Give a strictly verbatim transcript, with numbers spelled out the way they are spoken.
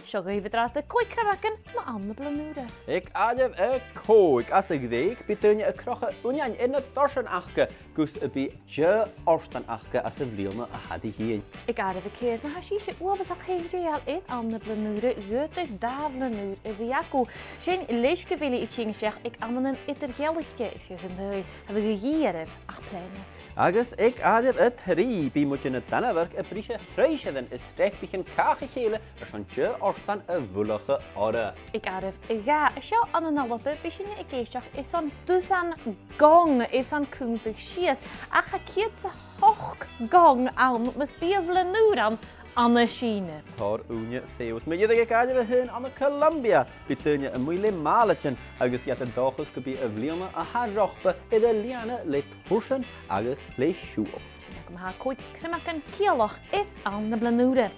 Seo dhuibh an-dràsta còig cnuimheagan mu àm na Bliadhn' Ùire. Aig àireamh a còig às a' Ghrèig, bidh daoine a' crochadh uinnean air na dorsan aca gus am bi deagh fhortan aca anns a' bhliadhna a tha ri thighinn. Aig àireamh a ceithir, ma tha sibhse uabhasach fhèin dèidheil air àm na Bliadhn' Ùire, dh'fhaodadh dà Bhliadhn' Ùir a bhith agaibh. Sin leis gu bheil i a' tighinn a-steach aig amannan eadar-dhealaichte air feadh an t-saoghail, a bhiodh a dhìth oirbh ach plèana. Agus aig àireamh a trì, bidh muinntir na Danmhairg a' briseadh truinnsearan is stepaichean càch a chèile airson deagh fhortan a bhuileachadh orra. Aig àireamh a dhà, an seo ann an Alba, bidh sinne ag èisteachd airson dusan gong airson cunntadh sìos, ach tha ceud 's a h-ochd gong ann mus bi a' Bhliadhn' Ùr ann an Sìona. Tòrr ùine fhèin. Mu dheireadh aig àireamh a h-aon ann an Colombia, bidh daoine a-muigh le màlaidean agus iad an dòchas gum bi a' bhliadhna a tha romhpa air a lìonadh le tursan agus le siubhal. Sin agaibh ma-thà còig cnuimheagan ciallach air àm na Bliadhn' Ùire.